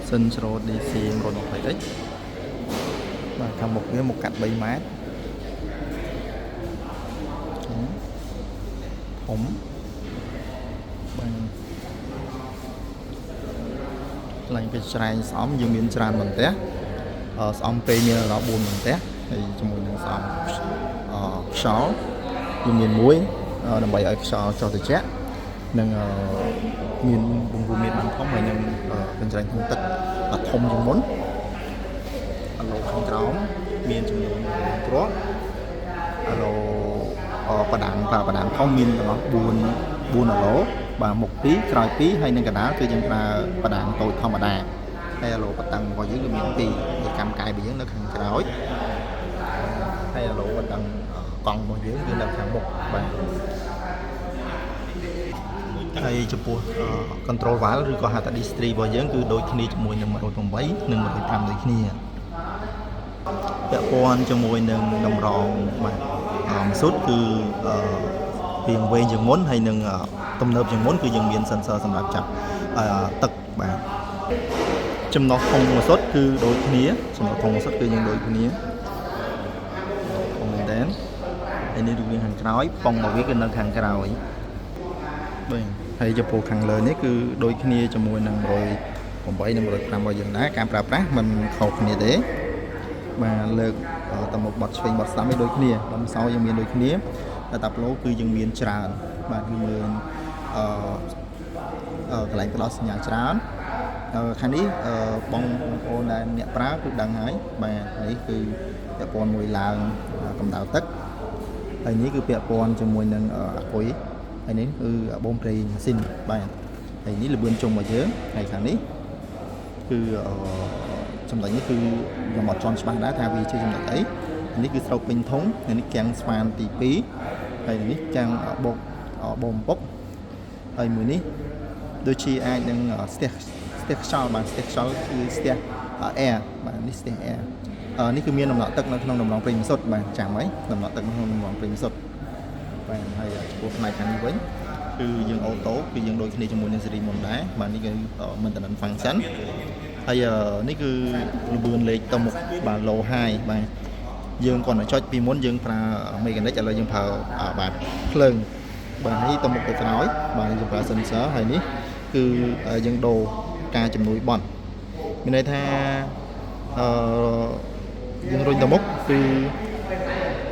Sensro DC 120X បាទខាងមុខវាមុខកាត់3ម៉ែត្រធំបាទកន្លែងគេច្រែងស្អំយើងមានច្រើនបន្ទះស្អំពេមានដល់4បន្ទះហើយជាមួយនឹងស្អំអខ្យល់យើងមានមួយដើម្បីឲ្យខ្យល់ចុះត្រជាក់និងមានពង្រួមមានបានធំហើយនឹងកញ្ច្រែងធុងទឹកធំជាងមុនអាឡូខាងក្រោមមានចំនួន9គ្រាប់អាឡូបដាំងបដាំងធំមានទាំងអស់4អាឡូបាទមុខ2ក្រោយ2ហើយនឹងកណ្ដាលគឺយើងប្រើបដាំងតូចធម្មតាហើយអាឡូបតឹងរបស់យើងគឺមាន2ហើយកម្មកែរបស់យើងនៅខាងក្រោយហើយអាឡូបតឹងកង់របស់យើងគឺនៅខាងមុខបាទហើយចំពោះ control valve ឬក៏ហៅថា distri របស់យើងគឺដូចគ្នាជាមួយនឹង108និង105ដូចគ្នាពាក់ព័ន្ធជាមួយនឹងតម្រងបាទម៉ាស៊ូតគឺរៀងវែងជាងមុនហើយនឹងទំនើបជាងមុនគឺយើងមាន sensor សម្រាប់ចាប់ទឹកបាទចំណុះធុងម៉ាស៊ូតគឺដូចគ្នាចំណុះធុងម៉ាស៊ូតគឺយើងដូចគ្នាធំមែនតើហើយនេះរូបរាងខាងក្រោយប៉ុងរបស់វាគឺនៅខាងក្រោយបាទហើយចំពោះខាងលើនេះគឺដូចគ្នាជាមួយនឹង108និង105របស់យើងដែរការប្រើប្រាស់មិនខុសគ្នាទេបាទលើកតមុខបត់ឆ្វេងបត់ស្ដាំឯដូចគ្នាដំសោយើងមានដូចគ្នាតែតាប្លូគឺយើងមានច្រើនបាទគឺមានអឺកន្លែងផ្ដោតសញ្ញាច្រើនខាងនេះបងប្អូនដែលអ្នកប្រើគឺដឹងហើយបាទនេះគឺពាក់ព័ន្ធមួយឡើងកម្ដៅទឹកហើយនេះគឺពាក់ព័ន្ធជាមួយនឹងអាគុយហើយនេះគឺបូមប្រេងម៉ាស៊ីនបាទហើយនេះលបឿនជុំរបស់យើងហើយខាងនេះគឺចំណុចនេះគឺខ្ញុំអត់ជាន់ច្បាស់ដែរថាវាជាចំណុចអីនេះគឺស្រូវពេញធុងហើយនេះកាំងស្វានទី2ហើយនេះកាំងបុកបូមពុកហើយមួយនេះដូចជាអាចនឹងស្ទះស្ទះខ្យល់បាទស្ទះខ្យល់គឺស្ទះ air បាទនេះស្ទះ air នេះគឺមានដំណក់ទឹកនៅក្នុងដំឡូងប្រេងម៉ាស៊ូតបាទចាំហើយដំណក់ទឹកនៅក្នុងដំឡូងប្រេងម៉ាស៊ូតបាទហើយចំពោះផ្នែកខាងនេះវិញគឺយើង auto គឺយើងដូចគ្នាជាមួយនឹងស៊េរីមុនដែរបាទនេះគឺ maintenance function ហើយនេះគឺលបឿនលេខទៅមុខបាទ low high បាទយើងគ្រាន់តែចុចពីមុនយើងប្រើ mechanic ឥឡូវយើងប្រើបាទភ្លើងបាទនេះទៅមុខទៅក្រោយបាទយើងប្រើ sensor ហើយនេះគឺយើងដូរការជំនួយបត់មានន័យថាអឺយើងរុញទៅមុខគឺ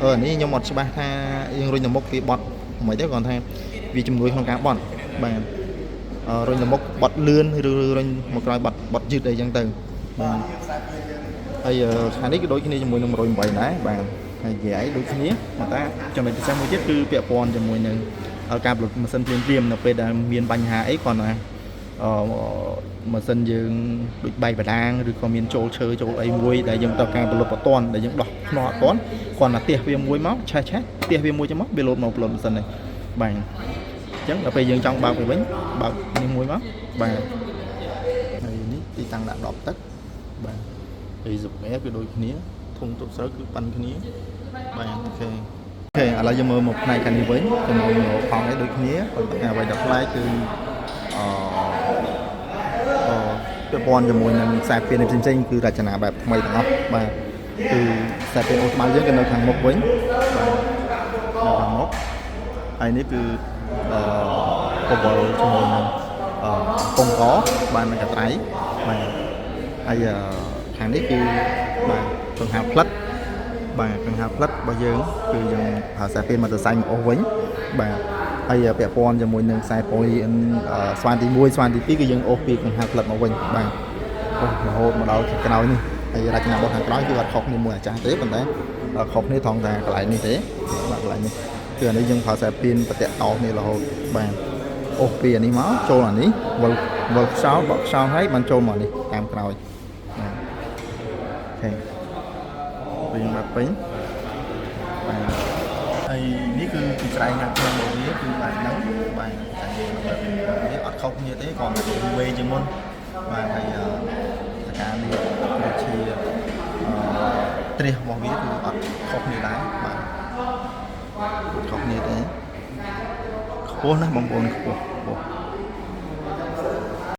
អឺនេះខ្ញុំអត់ច្បាស់ថាយើងរុញទៅមុខវាបត់មិនទេគ្រាន់ថាវាជំនួយក្នុងការបត់បាទរុញទៅមុខបត់លឿនឬរុញមកក្រោយបត់បត់យឺតអីចឹងទៅបាទហើយខាងនេះគឺដូចគ្នាជាមួយនឹង108ដែរបាទហើយនិយាយដូចគ្នាប៉ុន្តែចំណុចពិសេសមួយទៀតគឺពាក់ព័ន្ធជាមួយនឹងការផលិតម៉ាស៊ីនភ្លាមភ្លាមនៅពេលដែលមានបញ្ហាអីគ្រាន់តែអឺម៉ាស៊ីនយើងដូចបែកបដាងឬក៏មានចូលឈើចូលអីមួយដែលយើងត្រូវការផលិតបន្ទាន់ដែលយើងដោះខ្នោះអត់ទាន់គ្រាន់តែទះវាមួយមកឆេះឆេះទះវាមួយចឹងមកវាលោតមកផលិតម៉ាស៊ីននេះបាទអញ្ចឹងដល់ពេលយើងចង់បើកវាវិញបើកនេះមួយមកបាទហើយនេះទីតាំងដាក់ដបទឹកបាទហើយសុភែគឺដូចគ្នាធុងទុកស្រូវគឺប៉ិនគ្នាបាទ OK OK ឥឡូវយើងមើលមកផ្នែកខាងនេះវិញជាមួយមកផងនេះដូចគ្នាប៉ុន្តែអ្វីដែលប្លែកគឺអឺអឺពាក់ព័ន្ធជាមួយនឹងខ្សែពៀនផ្សេងៗគឺរចនាបែបថ្មីទាំងអស់បាទគឺខ្សែពៀនអូត្បាល់យើងគឺនៅខាងមុខវិញបាទនៅខាងមុខហើយនេះគឺអឺពវល់ជាមួយនឹងអឺពងកបាទនឹងកត្រៃបាទហើយខាងនេះគឺបាទកង្ហាផ្លិតបាទកង្ហាផ្លិតរបស់យើងគឺយើងប្រើខ្សែពៀនម៉ូតូសៃមកអូសវិញបាទហើយពាក់ព័ន្ធជាមួយនឹងខ្សែប៉ុយស្វានទី1ស្វានទី2គឺយើងអូសពីកង្ហាផ្លិតមកវិញបាទអូសរហូតមកដល់ខាងក្រោយនេះហើយរចនាបថខាងក្រោយគឺអត់ខុសគ្នាមួយអាចារ្យទេប៉ុន្តែខុសគ្នាត្រង់តែកន្លែងនេះទេបាទកន្លែងនេះគឺអានេះយើងប្រើខ្សែពៀនប្រតាក់តគ្នារហូតបាទអូសពីអានេះមកចូលអានេះវិលវិលខ្យល់បកខ្យល់ហើយបានចូលមកនេះតាមក្រោយបាទ OK វិញបែបពេញបាទហើយនេះគឺគឺច្រែងខាងក្នុងរបស់វាគឺបែបហ្នឹងបាទតែវាអត់ខុសគ្នាទេគ្រាន់តែវាវែងជាងមុនបាទហើយតការនេះដូចជាអឺទ្រះរបស់វាគឺអត់ខុសគ្នាដែរបាទខុសគ្នាទេខ្ពស់ណាស់បងប្អូនខ្ពស់ខ្ពស់